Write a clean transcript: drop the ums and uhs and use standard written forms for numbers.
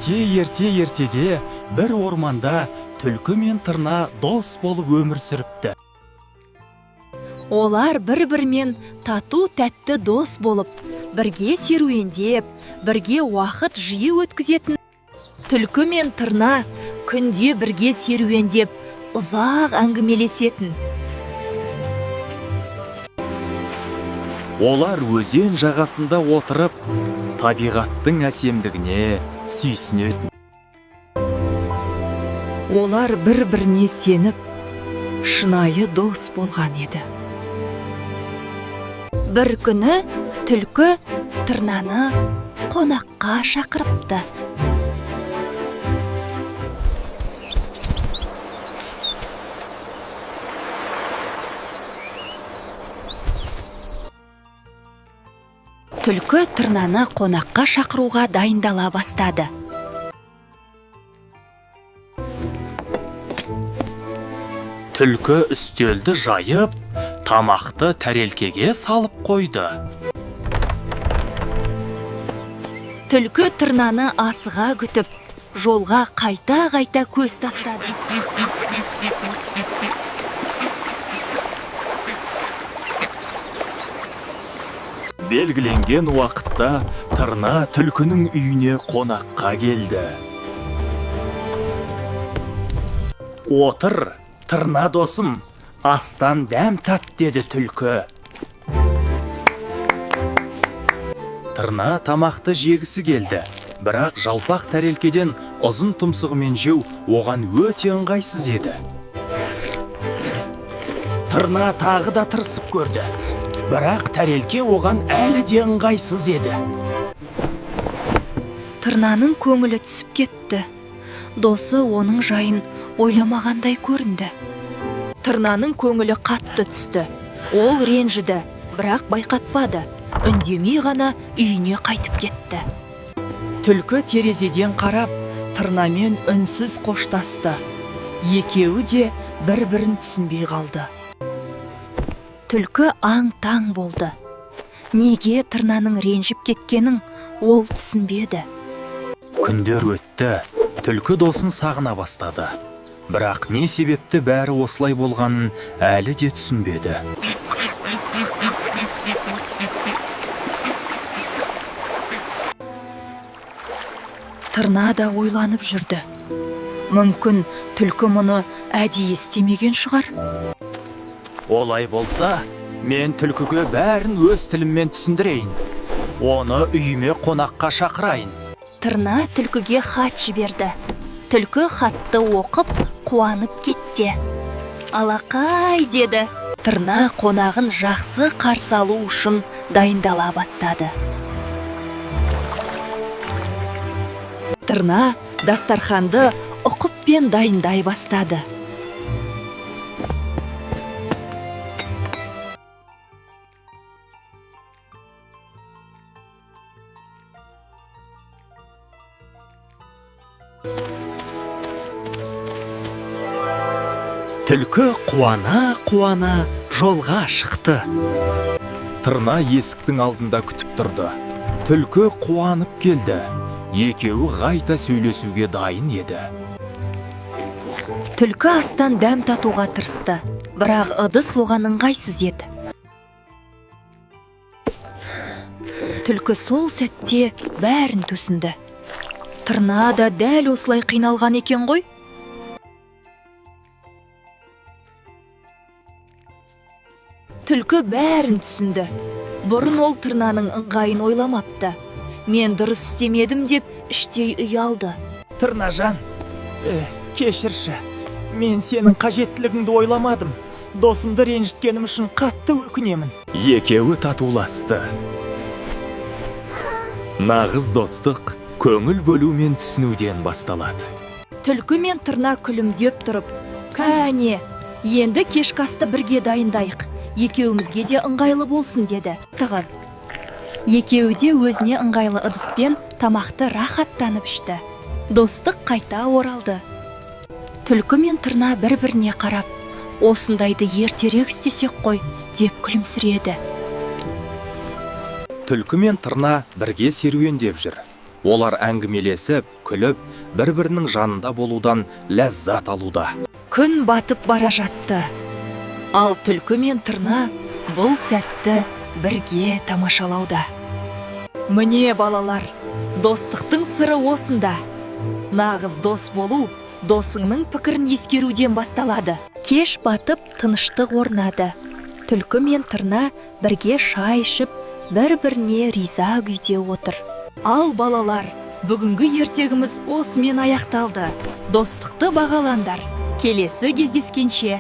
Ерте ертеде бір орманда түлкі мен тырна дос болып өмір сүріпті. Олар бір-бірімен тату тәтті дос болып, бірге серуендеп, бірге уақыт жиі өткізетін. Түлкі мен тырна күнде бірге серуендеп, ұзақ әңгімелесетін. Олар өзен жағасында отырып, табиғаттың әсемдігіне сүйсінетін. Олар бір-біріне сеніп, шынайы дос болған еді. Бір күні түлкі тырнаны қонаққа шақырыпты. Түлкі тырнаны қонаққа шақыруға дайындала бастады. Түлкі үстелді жайып, тамақты тәрелкеге салып қойды. Түлкі тырнаны асыға күтіп, жолға қайта-қайта көз тастады. Белгіленген уақытта тырна түлкінің үйіне қонаққа келді. Отыр, тырна досым, астан дәм тат, деді түлкі. Тырна тамақты жегісі келді, бірақ жалпақ тәрелкеден ұзын тұмсығымен жеу оған өте ыңғайсыз еді. Тырна тағы да тырысып көрді, бірақ тәрелке оған әлі де ыңғайсыз еді. Тырнаның көңілі түсіп кетті. Досы оның жайын ойламағандай көрінді. Тырнаның көңілі қатты түсті. Ол ренжіді, бірақ байқатпады. Үндемей ғана үйіне қайтып кетті. Түлкі терезеден қарап, тырнамен үнсіз қоштасты. Екеуі де бір-бірін түсінбей қалды. Түлкі аң-таң болды. Неге тырнаның ренжіп кеткенін ол түсінбеді. Күндер өтті, түлкі досын сағына бастады. Бірақ не себепті бәрі осылай болғанын әлі де түсінбеді. Тырна да ойланып жүрді. Мүмкін, түлкі мұны әдейі істемеген шығар. Олай болса, мен түлкіге бәрін өз тіліммен түсіндірейін. Оны үйіме қонаққа шақырайын. Тырна түлкіге хат жіберді. Түлкі хатты оқып, қуанып кетті. Алақай, деді. Тырна қонағын жақсы қарсы алу үшін дайындала бастады. Тырна дастарханды ұқыппен дайындай бастады. Түлкі қуана-қуана жолға шықты. Тырна есіктің алдында күтіп тұрды. Түлкі қуанып келді. Екеуі қайта сөйлесуге дайын еді. Түлкі астан дәм татуға тырысты, бірақ ыдыс оған ыңғайсыз еді. Түлкі сол сәтте бәрін түсінді. Тырна да дәл осылай қиналған екен ғой. Түлкі бәрін түсінді. Бұрын ол тырнаның ыңғайын ойламапты. Мен дұрыс істемедім деп іштей ұялды. Тырнажан, кешірші. Мен сенің қажеттілігіңді ойламадым. Досымды ренжіткенім үшін қатты өкінемін. Екеуі татуласты. Нағыз достық көңіл бөлу мен түсінуден басталады. Түлкі мен тырна күлімдеп тұрып, кәне, енді кешкі асты бірге дайындайық. Екеумізге де ыңғайлы болсын, деді. Тығыр. Екеуі де өзіне ыңғайлы ыдыспен тамақты рахаттанып ішті. Достық қайта оралды. Түлкі мен тырна бір-біріне қарап, осындайды ертерек істесек қой, деп күлімсіреді. Түлкі мен тырна бірге серуендеп жүр. Олар әңгімелесіп, күліп, бір-бірінің жанында болудан ләззат алуда. Күн батып бара жатты. Ал түлкі мен тырна бұл сәтті бірге тамашалауда. Міне, балалар, достықтың сыры осында. Нағыз дос болу досыңның пікірін ескеруден басталады. Кеш батып, тыныштық орнады. Түлкі мен тырна бірге шай ішіп, бір-біріне риза күйде отыр. Ал балалар, бүгінгі ертегіміз осымен аяқталды. Достықты бағалаңдар. Келесі кездескенше.